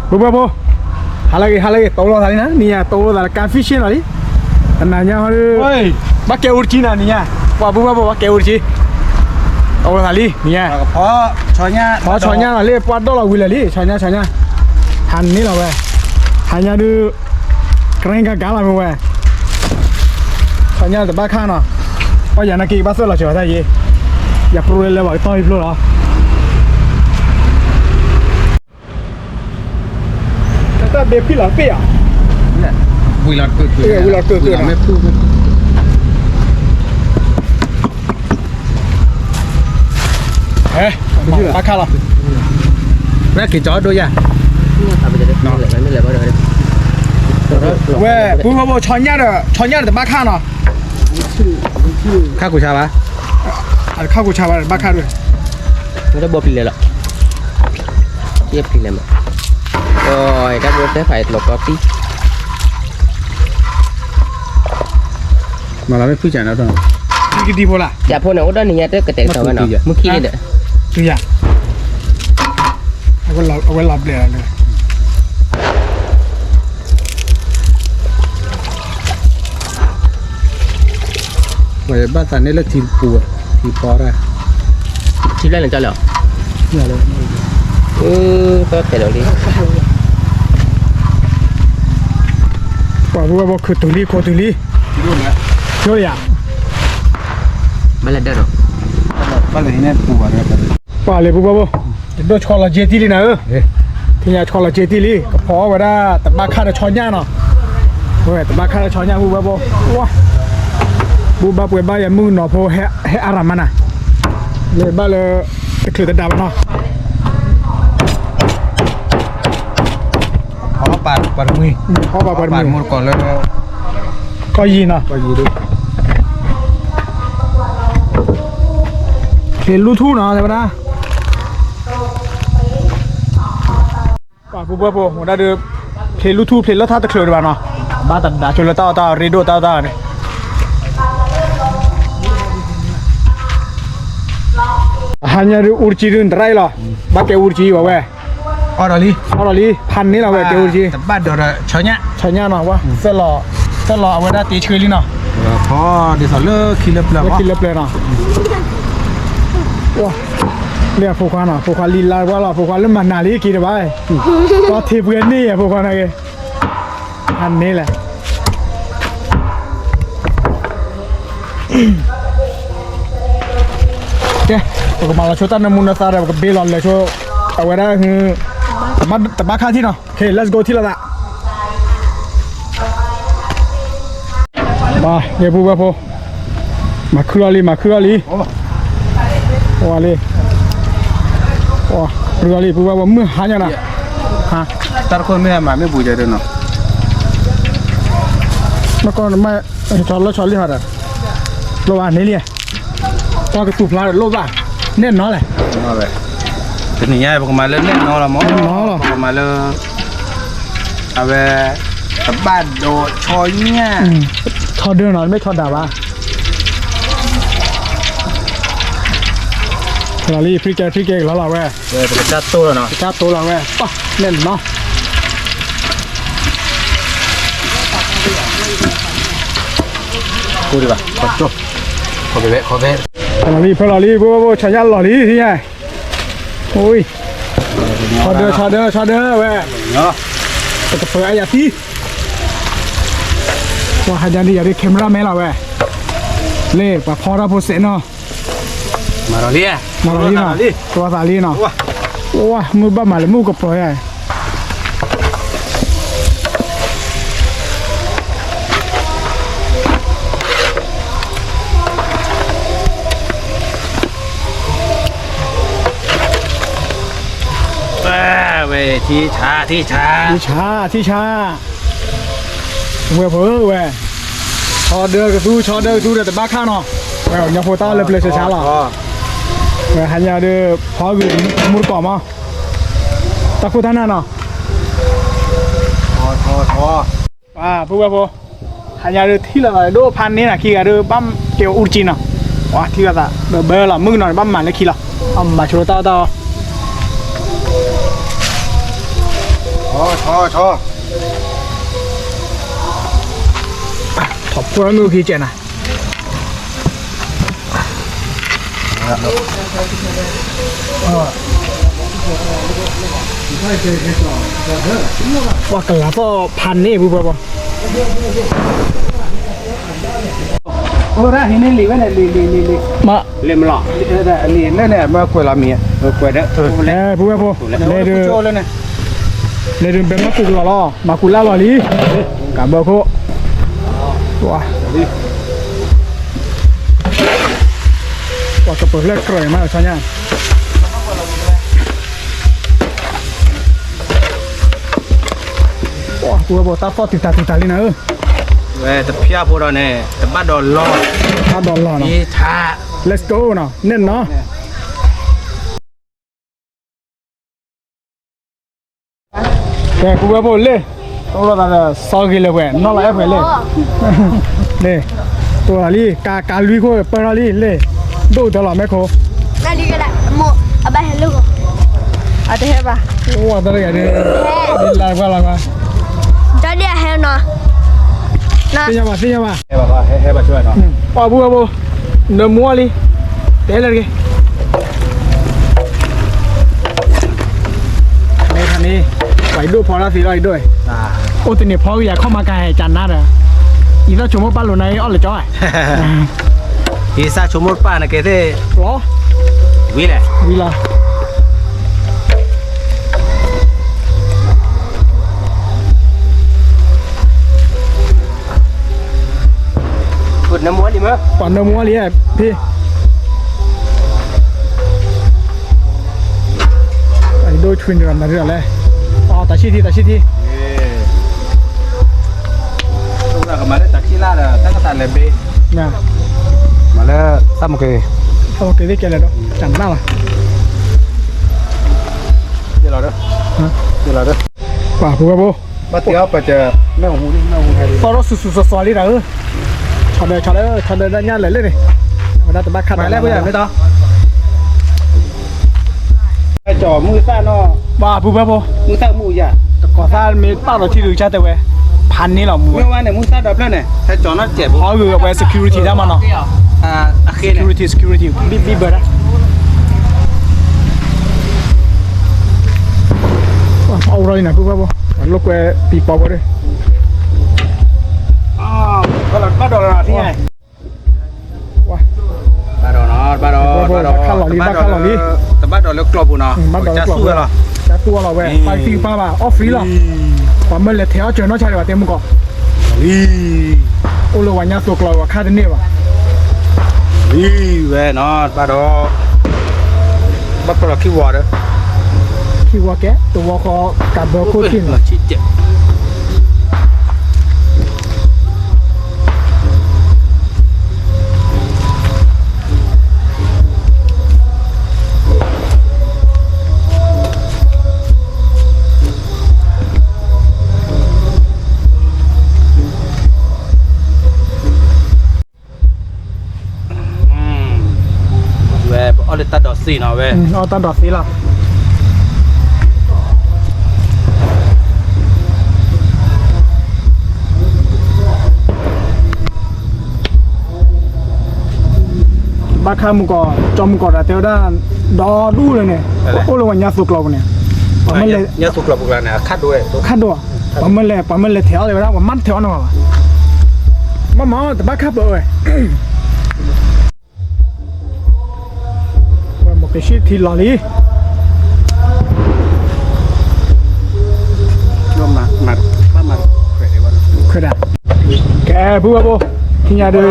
ပုၢ်ဘၣ်ဖိ, ဟါလၢအဂ့ၤ ဟါလၢအဂ့ၤ တိၢ်လိာ်သးလံနၤ နံၤညါတိၢ်လိာ်သးလၢကါ fishing လီၤလံ, တနၤညါဟီဒီး ဘၣ်ကဲအူတကံနၤ နံၤညါ, ပှၤပုၢ်ဘၣ်ဖိ ဘၣ်ကဲအူတကံ, တိၢ်လိာ်သးလံ နံၤညါ, ဖီဆီညၣ်လီၤလံ ပှၢ်ဒီၣ်လီၤဝံၤလၢာ်လံ ဆီညၣ် ဆီညၣ်, ဟးန့ၢ်လီၤဝဲ, ဟါညါဒုး ကရ့ကကါလီၤမ့ၢ်ဝဲ, ဆီညၣ်တဘၣ်ခၣ်နီၤ, ပှၢ်ယၤနာ်က့ဘၣ်သွဲၣ်လီၤစၢၤဝဲတၢ်ယ့, ယပြိလၢလၢပှၤကတီၢ်ဟံၣ်ဖျိလီၤ တၢ်ဘဲဖှံလီၤတပ့ၢ်ဧါ, ဝံၤလီၤတကၢၢ်ကၢၢ်, ဝံၤလီၤတကၢၢ်ကၢၢ်, ဘၣ်ခၣ်လီၤ, ဝဲက့ၤကၠီဒိၣ်ယၤ, ဝဲ ပုၢ်ဘၣ်ဖိ ဆီညၣ်ဒီး ဆီညၣ်ဒီးတဘၣ်ခၣ်နီၤ, ခၣ်ကူၤဆါဘၣ်, ခၣ်ကူၤဆါဘၣ် တဘၣ်ခၣ်ဒိၣ်, မ့ၢ်တဘိပျံၤလဲၤလီၤ, ယဲပျံၤလဲၤမး, တၢ်ဘိတဲဖးအံၤတလီၤကီတံၢ်, မၤလီၤမ့ၢ်ဖုၣ်ကၢ်နီၤ, ကဒံဖိလၢ်, ကၠၢ်ဖိန့ၣ်အိၣ်ဒီးနံၤညါတကတဲာ်ကတီၤဝဲနီၤ, မုၢ်ခံန့ၣ်ဒီး, တုၤယၤ, အဝဲလီၤဘျဲၣ်လီၤလၢ ပှၤဘၣ်သးန့ၢ်လၢထံပူၤ, ထံဖီတၢ်, ထံဖျၢၣ်န့ၣ်ကၠီလီၤ, ပှၤပုၢ်ဘၣ်ဖိ ခုးတုၤလံ ခိးတုၤလံ, ဆိလံယၤ, ဘၣ်လဲၤဒၢၣ်ဒီး, ဘၣ်လဲၤန့ၣ်ပူၤဘၣ်, ပှၤလၢပုၢ်ဘၣ်ဖိ, တဒိၣ်ဆီလီၤက့ၤတံၢ်လံနၤဧၢ, ထံၣ်ညါဆီလီၤက့ၤတံၢ်လံ ကဖီအီၣ်ဝဲဒၣ် တဘၣ်ခၣ်ဒီးဆီညၣ်နီၤ, ဝဲတဘၣ်ခၣ်ဒီးဆီညၣ်ပုၢ်ဘၣ်ဖိ, ဝါ, ဘူၣ်ဘၣ်ပှဲၤဘၣ်ယၤမုၣ်ကနီၤဖိ ဟဲအါရၤမးနၤ, လဲၤဘၣ်လၢ တချုးတဒါဘၣ်နီၤ, ဖီပာ်ပှၤတမှံၤ, ဖီပာ်ပှၤတမှံၤ, ကီၢ်ယံၤနီၤ, ဖျ့လူထူၣ်နီၤ တဲဝဲဒၣ် ပှၤပုၢ်ဘၣ်ဖိ ဝဲဒၣ်ဒီး ဖျ့လူထူၣ်ဖျ့လၢထါတချုးဒံးဘၣ်နီၤ, ဘၣ်တဒါဆိလၢတၢ်အီၣ်တၢ်အီရ့ဒိၣ်တၢ်အီၣ်တၢ်အီန့ၣ်, ဟါညါဒုးအူတကံဒုးတရၣ်အံၤလီၤ, ဘၣ်ကဲအူတကံဝဲဝဲ, အီၣ်ဒီးလံ, အီၣ်ဒီးလံ ဖးန့ၢ်လီၤဝဲကဲအူတကံ, ဘၣ်ဒီးဒီး ဆီညၣ်နီၤ, ဝဲ, သၢလီၤအဝဲဒၣ်တ့ဆှၢလံနီၤ, ဖီဒ်သိးလၢခံလၢပျၢၤ, လၢခံလၢပျၢၤနီၤ လၢအဖိခွါနီၤ, ဖိခွါလံလါဝဲလီၤ, ဖိခွါလၢမၤနၤလံက့ၤတဘၣ်, ပှၤထံပှဲၤန့ၢ်ယဲ ဖိခွါနာ်က့, အန့ၣ်လဲၣ်, ကဲ, ပကမၤလီၤဆိတၢ်နၢမူနၢသါဒီး ပကဘ့ၣ်လီၤလဲၤဆိ, အဝဲဒၣ်, တဘၣ်ခၣ်ထံၣ်နီၤ, ခဲ let's go ထံၣ်လိာ်သး ပှၤပုၢ်ဘၣ်ဖိ, မၤခုၣ်အီၤလံ မၤခုၣ်အီၤလံ, ပှၤလံ, ပှၤလံ ပုၢ်ဘၣ်ဖိ မုၢ်ဟါညါနီၤ, တၢ်တခိၣ်မ့ၢ်ဟဲမၤမ့ၢ်ပူၤကဲဒ်နီၤ, နကီၢ်နမ့ၢ်, လီၤဆီလံဟီဒီး, လိၣ်ဘၣ်န့ၣ်လံ, ပှၤကသူၣ်ဖျါဒီးလိၣ်ဘၣ်, နဲၣ်နီၤလဲၣ်, တနံၤညါပကမၤလၢနဲၣ်နီၤလီၤမး, ပကမၤလၢ အဝဲ, တဘၣ်ဒီးဆီညၣ်, ဆီဒၢနီၤ မ့ၢ်ဆီဒၣ်ဘၣ်, လီၤလံ ဖံကဲ ဖံကဲကလီၤလီၤဝဲ, ပကစၢ်တိၢ်လီၤနီၤ, ပကစၢ်တိၢ်လီၤဝဲ, ပၢ်နဲၣ်နီၤ, ကိၢ်ဒံးဘၣ်, ခီဘဲ, ခီဘဲ, လီၤလံ ဖဲလီၤလံ ဖိဖိ ဆီညၣ်လီၤလံ ထံၣ်ညါ, အိ, ဆီဒၢ ဆီဒၢ ဆီဒၢဝဲ, ပကပၢၤအယၤသံ, ပှၤဟးညါဒ်ယၤဒ် camera man လီၤဝဲ, လၢပှၤဖီထီၣ်ဖိစဲးနီၤ, မၤလီၤလံ, မၤလီၤလံနီၤ, တိသးလံနီၤ, ဝါ မုၢ်ဘၣ်မၤလၢမုၢ်ကပၢၤယါ ဝဲ ထံဆါ ထံဆါ ထံဆါ ထံဆါ, ဝဲဖိဝဲ, ဆီဒၢကသူ ဆီဒၢကသူဒီးတဘၣ်ခၣ်နီၤ, ဝဲညီဖိတၢ်လၢပျၢၤဆါဆါလီၤ, ဝဲဟါညါဒီး ဖီဂုာ်မူတကိးမး, တၢ်ခိၣ်တၢ်နၢ်နီၤ ပှၤပုၢ်ဝဲၢ်ဖိ, ဟါညါဒုးထံၣ်လိာ်သးဒိၣ်ဖးန့ၢ်နၤခံဂၤဒုး ဘၣ်က့ၤအိၣ်တကံနီၤ, ပှၤထံၣ်လိာ်သး ဘၢဘၢလီၤ မုၣ်ကနီၤန့ၣ် ဘၣ်မၤလၢခံလီၤ, အမၤဆိတၢ်အီၣ်တၢ်အီ ဆီ ဆီ ထီၣ်ဖိမ့ၢ်အိၣ်ခံကဲးနၤ ပှၤကလၤသီၣ်ဖးန့ၢ်ပူၤပှၤပှၤ အိၣ်ဒၣ်ဟံးန့ၢ်လံာ်ဝဲန့ၣ် လံာ်လံာ်လံာ်လံာ် မ့ၢ် လံာ်မလီၤ လံာ်န့ၣ် မ့ၢ်ကွဲးလီၤမံၤ ကွဲးဒီး ပူၤဝဲဖိ လဲၤဒုးဘဲမၤကူကလီၤလီၤ မၤကူလၢလီၤလံ ကးဘၢခိၣ် ပှၤကပၢၤလၢကြၢးမးဆီညါ ပူၤဝဲဖိ တၢ်သီၣ်တုၤတၢ်တုၤတၢ်လံနၤဧၢ ဝဲတဖျါဖိဒီးန့ၣ် တဘၣ်ဒီးလီၤ တဘၣ်ဒီးလီၤနီၤ Let's go နီၤ နဲၣ်နီၤ ကဲ ပူၤဝဲဖိလ့ၣ် တအိၣ်လီၤသးဒီး စီဂ့ၤလၢၤဝဲ နီၢ်လီၤအဲၣ်ပှဲၤလ့ၣ် လ့ၣ် တအိၣ်လီၤလံ ကးကးလွံၢ်ခိၣ် ပၢၢ်ထီၣ်လံ လ့ၣ် ဒိၣ်တၢ်လီၤ မဲခိၣ် အဘၣ်ဟဲလၢ အတဟဲဘၣ် အိၣ်တၢ်တဂၤဒ် ဒ်လၢပှၤလီၤကွၢ် ဒီဒ်အဟဲနီၤ သ့ၣ်ညါဘၣ် သ့ၣ်ညါဘၣ် ပှၤပူၤဝဲဖိ နၢမူအီၤလံ တဲလၢတဂ့ၤ န့ၣ်ခါန့ၣ် ပှၤအံၤဒိၣ်ဖီဒၣ်သ့လီၤအံၤဒိၣ် အိၣ်တန့ၢ်ဖီကယၤခီၣ်မၤကၤဟဲကနါဒီး အံၤသၣ်ဆိကမိၣ်ပာ်လိာ်နၤအံၤအီၣ်လၢကၠီ အံၤသၣ်ဆိကမိၣ်ပာ်နကဲသ့ၣ် လီၤ ဝံၤလဲၣ် ဝံၤလီၤ ပှၤနၢမူအီၤလံဧါ ဖံ အံၤဒိၣ်ဆွံနုာ်မၤရံလီၤလဲၣ် အတၢ်ဆံၣ်ထံ တၢ်ဆံၣ်ထံ ကမၤလၢတၢ်ဆံၣ်လၢ်ဒီး တၢ်ကစၢ်လဲၤဘ့ မၤလၢ သၣ်မက့ၤ သၣ်မက့ၤသ့ၣ်ကဲလဲၣ်ဒီး ကနၣ်လီၤ ပှၤဖိဝဲဖိ သီၣ်ထီၣ်ဆူၣ်ဆူၣ်စီၤစီၤလံတၢ်ဧၢ ဆီဒီး ဆီဒီး ဆီဒီး ဆီဒီးဒၣ်ညၣ်လၢာ်လၢန့ၣ် အဝဲဒၣ်တဘၣ်ခးတၢ်လၢ ပှၤဖိဝဲဖိ တကိးသၣ်မ့ၢ်ပာ်လီၤထံဒုးကစၢ်တဲဝဲ ဖးန့ၢ်လီၤမူဝဲ အဂ့ၢ်အဝဲ security တၢ်မနီၤ security security ဘံၣ်ဘံၣ်ဘၢဒၣ် အိၣ်ထီၣ်လံနၤ ပုၢ်ဘၣ်ဘိ လိာ်ကွဲပံၤပီဖိဒီး ဘၣ်ဒီးနီၤ ဘၣ်ဒီး ဘၣ်ဒီး ဘၣ်ခးလီၤလံ ဘၣ်ခးလီၤလံ တဘၣ်ဒီးလၢကျီၢ်ပူၤနီၤ ဘၣ်ဒီးလၢကျီၢ်ပူၤ ကၠါသူၣ်ဝဲလီၤ ကၠါသူၣ်ဝဲလီၤဝဲ ပာ်သံပာ်ဘၣ် off free လီၤ ပှၤမၢလဲၤထဲးအီၣ်စၢၤနီၢ်ဆါဒံးဘၣ် တဲမုၢ်ကီၢ် အိၣ်လၢပှၤညါသိးကျီၢ် ပှၤခါတန့ၢ်ဘၣ် ဝဲနီၤ ဘၣ်ဒီး ဘၣ်ဖၢလီၤခံဝီဒီး ခံဝီကဲ တဝီဃီ ကးဘၢခိၣ်ထံၣ်နီၤ ဝဲပအီၣ်လၢတၢ်ဒိးသ့နီၤဝဲ အီၣ်တၢ်ဒိးသ့လီၤ ဘၣ်ခါမုၢ်ကီၢ် ကၠီမုၢ်ကီၢ်တၢ်တဲဝဲဒၣ် ဒီဒူၣ်လၢန့ၣ် အိၣ်လၢပှၤညါသိးကျီၢ်ပူၤန့ၣ် ပှၤမၢလဲၤ ညါသိးကျီၢ်ပူၤကျါန့ၣ် အခါဒိၣ်ဝဲ အခါဒိၣ် ပှၤမၢလဲၤ ပှၤမၢလဲၤထဲးအီၣ်လၢဝဲဒၣ် ပှၤမၢထဲးအီၣ်နီၤဘၣ် မ့ၢ်မ့ၢ်တဘၣ်ခါပၢၢ်ဝဲ ဝဲမိၢ်က့ၤဆံၣ်ထံလီၤလံ ခွဲးဒၣ် ကဲ ပုၢ်ဝဲၢ်ဖိ ထံၣ်ညါဒီး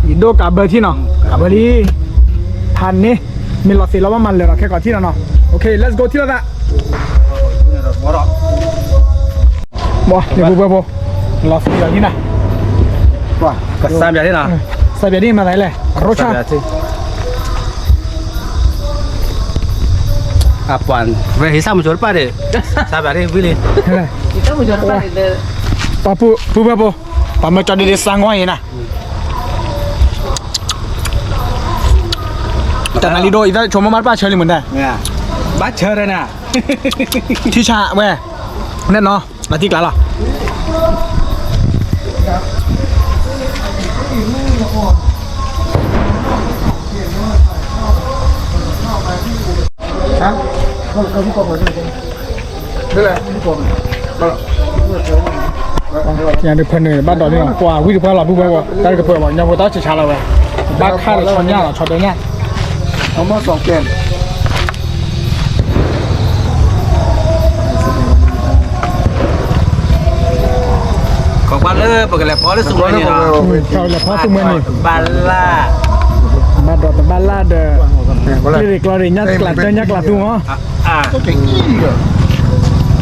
ယဒိၣ်ကးဘၢထံၣ်နီၤ ကးဘၢလံ ဖးန့ၢ် မ့ၢ်လီၤသ့ၣ်လီၤဘၣ်မၤလၢာ်လီၤခဲကိာ်ထံၣ်နီၤနီၤ OK let's go ထံၣ်လိာ်သး ဘၣ်န့ၣ်ပုၢ်ဝဲၢ်ဖိ လီၤသ့ၣ်လီၤလံနၤ ကစၢ်ဘၣ်ဒ်နီၤ စၢ်ဘၣ်ဒ်မၤသးလဲၣ် အရိၣ်ဆၣ် အပှၤဝဲဟံးစၢ်မုၢ်ကၠီတပၣ်ဒီး စၢ်ဘၣ်ဒ်ဝံၤလံ ပှၤပုၢ်ဝဲၢ်ဖိ ပှၤမၢကၠီဒ်ဒ်စၢ်ငီၢ်အံၤနၤ တနၤလံဒိၣ် အံၤသၣ်ဆိကမိၣ်မးတပၣ်ဆၢလံမုၢ်နၤ ဘၣ်ဆၢဒီးနၤ ထံဆးဝဲ နဲၣ်နီၤ လီၤတံၢ်ကျါလီၤ. ယၤဒုးဖဲန့ၣ် ဘၣ်ဒိးန့ၢ်လီၤ ပှၤဝံတပှၢ်လီၤ ပုၢ်ဝဲၢ်ဘီ တၢ်တကပၢၢ်ဘၣ် ညီဖိတၢ်ဆံးဆါလီၤဝဲ ဘၣ်ခါလီၤ ဆီညၣ်လီၤ ဆီဒၢညၣ် ခီကွၢ်လၢပကလဲၤဖီလၢသူမှဲန့ၣ်လီၤ လဲၤဖီသူမှဲန့ၣ် ဘၣ်လၢ ဘၣ်ဒိးတဘၣ်လၢဒီး ကျ့ရံၣ်ကျီရံၣ် ညၣ်ကျးတၢ်ညၣ်ကျးသူမီၤ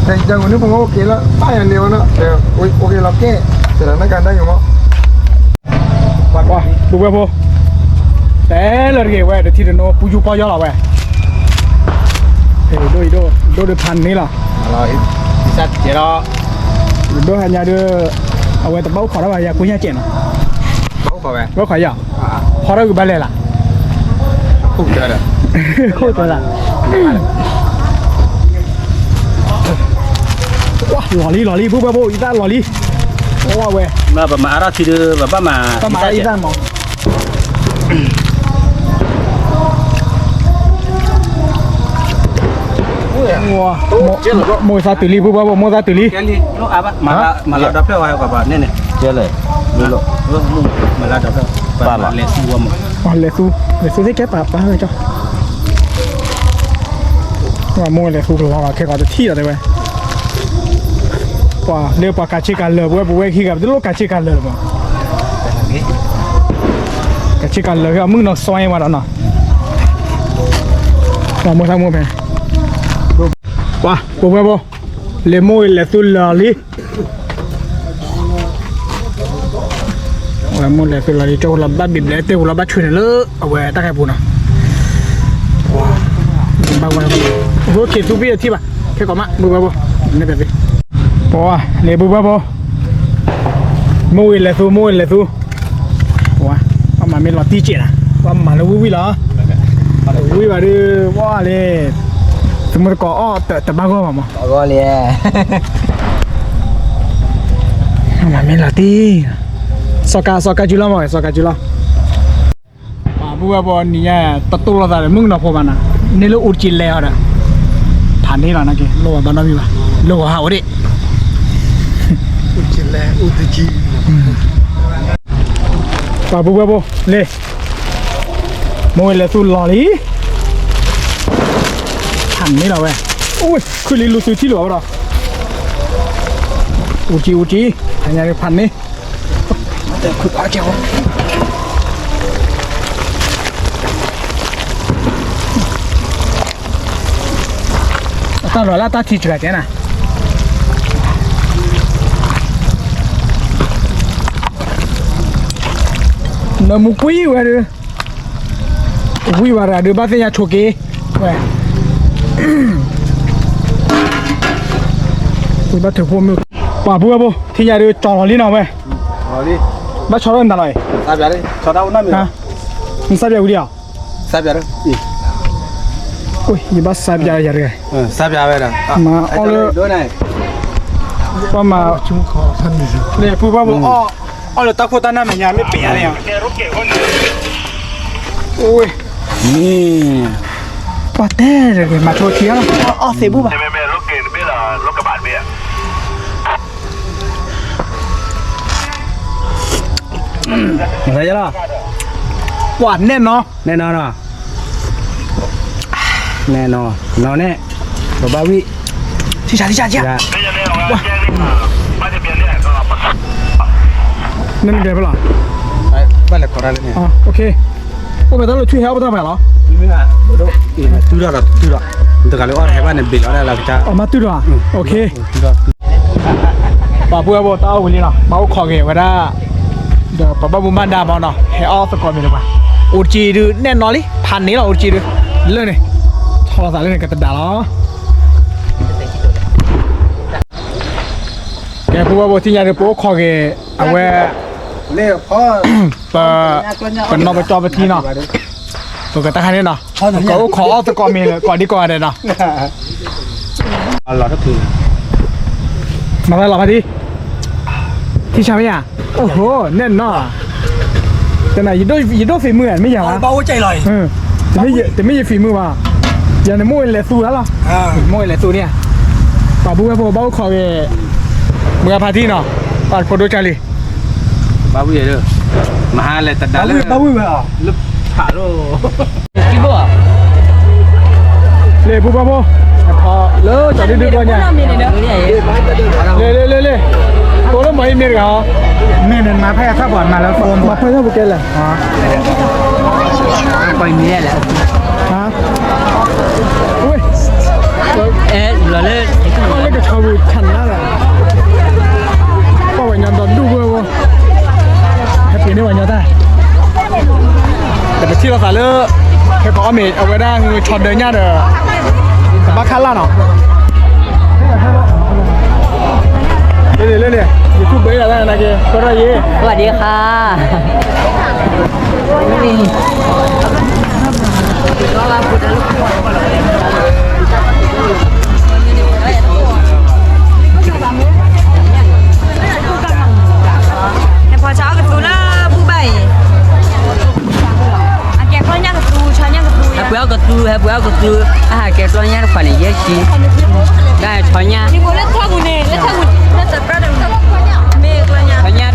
တၢ်န့ၣ်ပအိၣ်က့ၤလၢ ဘၣ်ယၤန့ၣ်ဝဲနီၤ အိၣ်က့ၤလီၤကဲ တၢ်နကဒါယိၤမီၤ ပုၢ်ဝဲၢ်ဖိ တဲလၢတဂ့ၤဝဲ တထံၣ်တနိ ပူၤယူၤပီၢ်ယီၢ်လီၤဝဲ ဒိၣ်အံၤဒိၣ် ဒိၣ်ဒုးဖးန့ၣ်လီၤ ဒိၣ်ဟဲညါဒီး အဝဲတဘၣ်အိၣ်ခိးတၢ်ဘၣ် ယၤကိညၣ်စဲးနီၤ ဘၣ်အိၣ်ခိးယီၤ ဖီထီၣ်ဂုာ်ဘၣ်လဲၣ်လၢ ခိၣ်တၢ်လၢ လီၤလံ လီၤလံ ပုၢ်ဝဲၢ်ဖိ ယတၢ်လီၤလံ ဝဲ ပမၤအါထီၣ်ထံဒုး ပဘၣ်မၤ ပမၤအါထီၣ်ယတၢ်မီၤ မိၢ်သးတုၤလံ ပုၢ်ဝဲၢ်ဖိ မိၢ်သးတုၤလံ မၤလီၤဒီဖျၢၣ်ဝဲ ကဘၣ်န့ၣ်န့ၣ် လဲၤသူ လဲၤသူသ့ၣ်ကဲပာ်ပာ်ဝဲကၠီ မိၢ်လဲၤသူကလီလီၤ ခဲကီးတထံၣ်လီၤတဲဝဲ ပှၤလၢပှၤကးဆ့ကၤလၢာ် ပဝဲပဝဲခံဂၤ ပတလိၣ်ကးဆ့ကၤလၢာ်လၢၤဘၣ် ကးဆ့ကၤလၢာ် ကမုၣ်နီၤစွဲဝဲဒီးနီၤ မိၢ်သးမိၢ်ဖဲ ပှၤ ပုၢ်ဝဲၢ်ဖိ လဲၤမိၢ်လဲၤသူလီၤလံ ဝဲမိၢ်လဲၤသူလီၤလံ ကၠီလီၤဘၣ်ဘံၣ်ဘျဲၣ်တဲဝဲလီၤဘၣ်ဆွံန့ၣ်လၢ အဝဲတၢ်ခဲပူၤနီၤ ဘၣ်ဝဲ အိၣ်ခ့သူပံၢ်အထံၣ်ဘၣ် ခဲကီးမး ပုၢ်ဝဲၢ်ဖိ န့ၣ်ပဲသ့ ပှၤ လၢပုၢ်ဝဲၢ်ဖိ မိၢ်ဝဲလဲၤသူ မိၢ်ဝဲလဲၤသူ ပှၤ ပှၤမၤမ့ၢ်လီၤတံၢ်စဲးနၤ ပှၤမၤလၢဝံၣ်ဝံၣ်လီၤ ဝံၣ်ဘၣ်ဒုး ပှၤလၢ သမုၢ်သကိးအီၣ်တဘၣ်ဂီၢ်ဘၣ်မး ဂီၢ်လံ မၤမ့ၢ်လီၤတံၢ် စီၤကါ စီၤကါစုလီၤမး စီၤကါစုလီၤ ပှၤပုၢ်ဝဲၢ်ဖိနံၤညါ တတိၢ်လိာ်သးဒီး မုၣ်ကနီၤဖိဘၣ်နၤ န့ၢ်လၢအူတကံလဲအီၤဒီး ဖးန့ၢ်လီၤနက့ၤ လိၣ်ဝဲဘၣ်နီတမံၤဘၣ် လိၣ်ဝဲဟးအိၣ်ဒံး ပှၤပုၢ်ဝဲၢ်ဖိ လ့ မိၢ်ဝဲလဲၤသူလီၤလံ ဖးန့ၢ်လီၤဝဲ အိၣ်ဝဲ ခုၣ်လံလူသူထံၣ်လီၤဝဲဒီး အူကံအူကံ ဖးန့ၢ် အတၢ်လီၤလၢတၢ်ထံဆှၢကဲနၤ နမူကွံာ်ဝဲဒုး ဝံၤဝဲရၤဒုးဘၣ်သ့ၣ်ညါဆိးက့ ဝဲ ဝံၤဘၣ်ထုးဖိမုၣ် ပှၤပုၢ်ဝဲၢ်ဖိ ထံၣ်ညါဒုးကၠီလီၤလံနီၤဝဲ ဘၣ်ဆီထီၣ်နၤလီၤအံၤ နစၢ်ပၠးဝံၤလံဧါ ယဘၣ်စၢ်ပၠးယၤတဂၤ မၤအီၣ်လၢ ပှၤမၤ လၢပုၢ်ဝဲၢ်ဖိအီၣ် အီၣ်လၢတၢ်ခိၣ်တၢ်နၢ်မဲာ်ညါ မ့ၢ်ပ့ၤအါန့ၣ် အိၣ်ဝဲ မ့ၢ် ပှၤတဲတဂ့ၤ မၤဆိထံအီၣ်လီၤ အီၣ်သ့ၣ်ဘူၣ်ဘၣ် လီၤ ပှၤနဲၣ်နီၤ နဲၣ်နီၤနီၤ နဲၣ်နီၤ နီၤနဲၣ် ပဘၣ်ဝံၣ် ထံၣ်ဆါ ထံၣ်ဆါ ထံၣ်ဆါ နမ့ၢ်ဒဲးဖဲလီၤ ဘၣ်လဲၤခိးတၢ်လၢန့ၣ် အိၣ်ဖဲတၢ်လီၢ်ထွံၣ်ဟဲအီၣ်ပတၢ်ပှဲၤလီၤ တုၤထီၣ်ဒီးတုၤထီၣ် တဂၤလၢအီၣ်တဟဲဘၣ်န့ၣ် ဘ့ၣ်လီၤဒၣ်လၢကစၢ် အမၤတုၤထီၣ် ပှၤပုၢ်ဝဲၢ်ဖိတၢ်အီၣ်ဝံၤလံနီၤ ဘၣ်အိၣ်ခိးက့ၤဝဲဒၣ် ဒီးပဘၣ်မူဘၣ်ဒါမနီၤ ဟဲအီၣ်သကိးမ့ၤတပှၤ အိၣ်တကံဒုးနဲၣ်နီၤလံ ဖးန့ၢ်လီၤ အိၣ်တကံဒုး လၢန့ၣ် ထီၣ်လီၤသးလၢန့ၣ် ကတဒၣ်လီၤ ကဲ ပုၢ်ဝဲၢ်ဖိထံၣ်ညါဒုး ပအိၣ်ခိးက့ၤ အဝဲ ပ ပနီၢ်ပကၠီပထံနီၤ ပကတၢ်ခါန့ၣ်နီၤ ပကအိၣ်ခိးအီၣ်သကိးမ့ၤလၢ ကိးဒံကိးဂၤဒဲးနီၤ လီၤတၢ်ဖု မၤသးလီၤဖါတံၢ်, ထံဆါမ့ၢ်ဧါ, အိၣ်ဟိ နဲၣ်နီၢ်, တနၤ ယဒိၣ် ယဒိၣ် ฝีมือ မ့ၢ်ယၤဘၣ်, တမ့ၢ်ယ တမ့ၢ်ယ ฝีมือ ဘၣ်, ယၤန့ၣ် မိၢ်ဝဲလဲၤသူတၢ်လီၤ, မိၢ်ဝဲလဲၤသူန့ၣ်ဧါ, ပှၤပုၢ်ဝဲၢ်ဖိဘၣ်အိၣ်ခိးက့ၤ, မုၢ်ဂၤဖါတံၢ်နီၤ, ပှၤဖိဒိၣ်ကၢ်လံ, ဘၣ်ဝံၤဒီး, မဟါလဲၤတဒါလၢ ဘၣ်ဝံၤဝဲအီၤ လၢဖးလိၣ် လ့ၣ်ပုၢ်ဘၣ်ဖိ, လၢကၠီဒုဒုကျီညါ, လ့ၣ်လ့ၣ်လ့ၣ်လ့ၣ်, တိၢ်လၢမၤအံၤမ့ၢ်တဂၤဟီ, မ့ၢ်န့ၣ်မၤဖဲအထီၣ်ပှၤမၤလၢ phone ပှၤဖဲထီၣ်ပကဲလဲၣ်, ပှၤမံၤလဲၣ်လဲၣ်, ဟါ, ဝ့ၢ်, အဲ လီၤလၢ လၢကဆီပူၤဆၣ်နါလီၤ, ပှၤဝဲညီဒီဒူၣ်ဝဲဝဲ ဟဲပှ့ၤန့ၢ်ဝဲညီတၢ်, တပထံၣ်လိာ်သးလၢ, ဖဲပအီၣ်မ့ၤအဝဲဒၣ်ငုဆီဒၢညၣ်ဒီး, တဘၣ်ခးလၢ်နီၤ, လ့ၣ်လ့ၣ်လ့ၣ်လ့ၣ်, YouTube ဘၣ်ဒၣ်နာ်က့ၤ ကရၢၢ်ယ့ၣ်, စဝၤဒံခါ ဟဲပှ့ၤအီၣ်ကသူ, ဟဲပှ့ၤအီၣ်ကသူ, အဟးကဲကျီညၣ်တခွးန့ၣ် ယဲၢ်ဆံ, ဒၣ်ဆီညၣ်, ဆီညၣ်,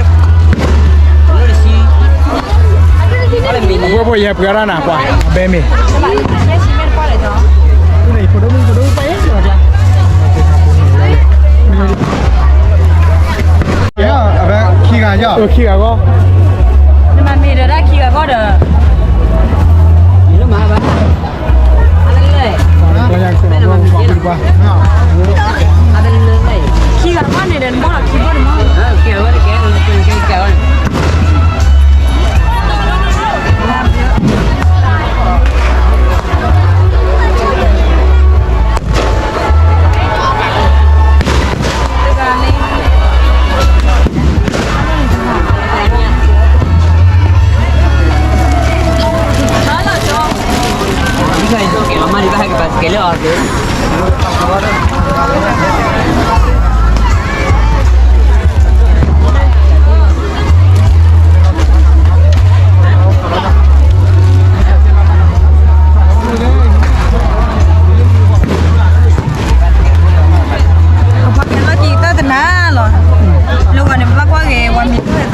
အဝဲဖိယဟဲပှ့ၤအီၣ်တၢ်နၤပှၤ, ဘဲမ့ၢ်, အဝဲခံဂၤယီၤ, ခံဂၤဂီၢ်, နမၤမ့ၢ်ဒီးတၢ်ခံဂၤဂီၢ်ဒီး ခံဂၤတဘၣ်န့ၣ်ဒီး နဘၣ်လီၤခံဘိန့ၣ်မး, ပှၤကဲလီၤက့ၤတၢ်တနၤလီၤ, လၢဝဲန့ၣ် ပဘၣ်ကွၢ်က့ၤ ဝဲမံၤထူၣ်သ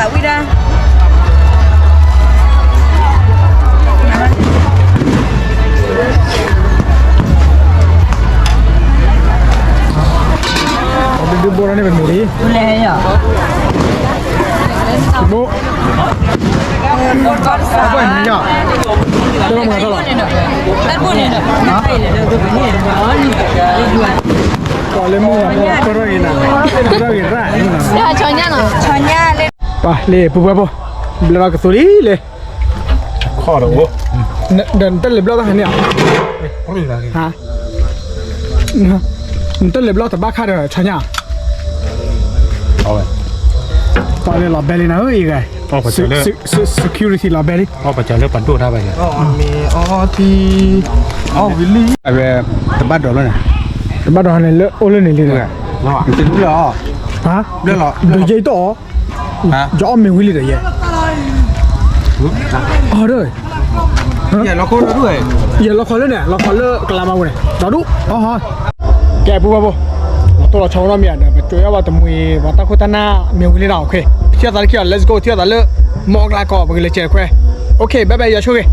းဝံၣ်ဒၣ် ဒုဒုဘိ န့ၣ်ပမံၤလံ, ဘိ, ဘိ, လၢမုၢ်လၢ် ကရၢၢ်ဂ့ၤနၤ, ကရၢၢ်ဂ့ၤရၣ်, ပှၤလ့ၣ်ပုၢ်ဝဲၢ်ဖိ, ဘျၢလီၤကသူလံလ့ၣ်, ဒီးနတလဲၤဘျီၣ်တၢ်ဟဲန့ၣ်ဧါ, ဟါ, နတလဲၤဘျီၣ်တဘၣ်ခါဒီးဆီညၣ်, ပှၤလၢလီၤဘဲလံနၤဧၢ, အံၤဂၤ, security လီၤဘဲလံ, ပှၤလၢပှၤဒိၣ်တၢ်ဘၣ်, အဝဲ, တဘၣ်ဒိးလီၤန့ၣ်, တဘၣ်ဒိးန့ၣ်လၢအိၣ်လၢန့ၣ်လံ, ဟါ, ဒိးယဲအံၤတီၢ်အီၤ ယအီၣ်မ့ၤဝံၤလံဒီးယဲ, အီၤဒီး, ယဲလီၤခီလၢန့ၣ် လီၤခီလၢကလါမါပူၤန့ၣ် ဒီဒူၣ်, ကဲပုၢ်ဝဲၢ်ဖိ, တိၢ်လီၤဆီနီတမံၤဒီး ပကၠိအီၣ်ဘၣ်တမှံၤ ပှၤတၢ်ခိၣ်တၢ်နၢ်မ့ၤဝံၤလံဒီး okay, ထံၣ်သးလၢခံအီၤ let's go, ထံၣ်သးလၢ မီၢ်အကျါကီး ပကလဲၤစဲးတခွဲ, okay, bye bye, ယွၤဆိၣ်ဂ့ၤ.